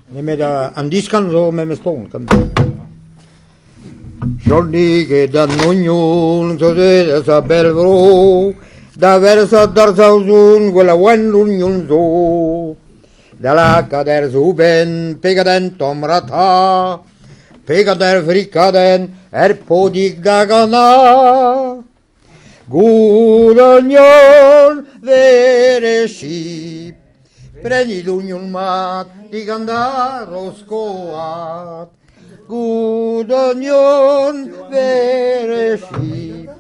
Nemet an diskan zo memes ton Jonig an ognon zo deuet eus a bell vro da werzhañ d'ar Saozon gwellañ ognon zo. Da lakaat er soubenn pe gant un tamm rata pe gant ur frikadenn er podig da gannañ. Gout ognon 'vere chip Prenit ognon mat digant ar Roskoad Gout ognon 'vere chip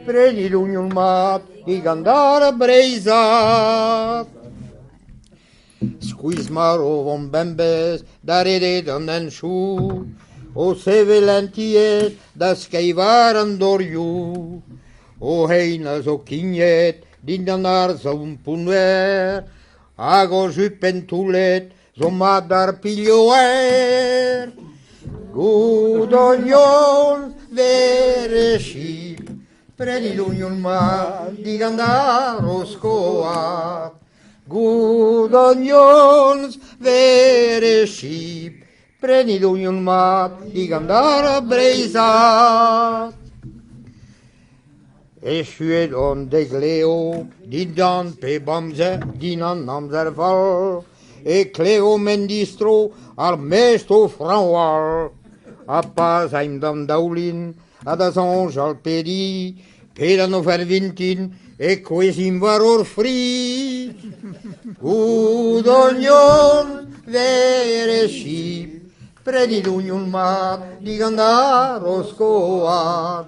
Prenit ognon mat digant ar Breizhad Skuizh-marv on bemdez da redek an hentoù O sevel en tiez da skeiñ war an dorioù O c'hein a zo kignet dindan ar saout pounner Hag o jupenn toullet zo mat d'ar pilhoer Gout ognon 'vere chip Prenit ognon mat digant ar Roskoad Gout ognon 'vere chip Prenit ognon mat digant ar Breizhad Echuet on dek leo dindan pep amzer dindan amzer fall e klevomp en distro ar mestr o fraoñval ha pa'z aimp d'an daoulin ha da soñjal pediñ pe d'an oferenn vintin e kouezhimp war hor fri. Gout ognon 'vere chip Prenit ognon mat digant ar Roskoad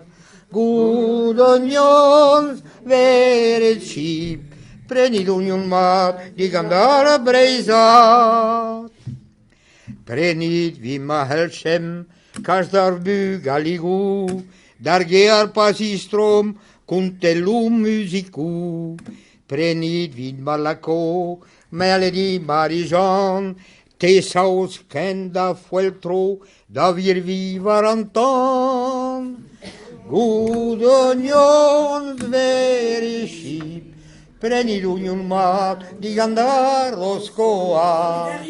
Gout ognon 'vere chip Prenit ognon mat digant ar Breizhad Prenit 'vit ma c'hellchemp kas d'ar bugaligoù d'ar gêr pa zistromp kontelloù muzikoù. Prenit 'vit ma lako Melody Marie-Jeanne te saoz ken da foeltro da virviñ war an tan. Gout ognon 'vere chip Prenit ognon mat digant ar Roskoad.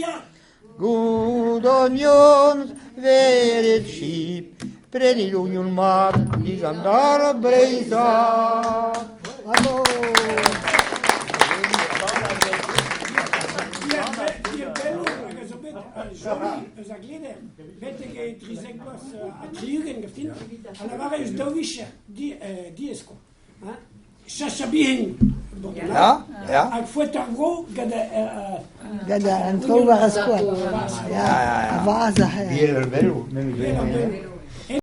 Gout ognon 'vere chip Prenit ognon mat digant ar Breizhad. Bravo! Eus a Gleder, betek e 13 vloaz ha 60 gaftin, a lavare eus daou vicher diaes kwa. Chacha bihan Ya, ya. Hag foet ar vro gant Gant an traoù war ar skoaz. Ya, a vaz Biel ar velo, memes.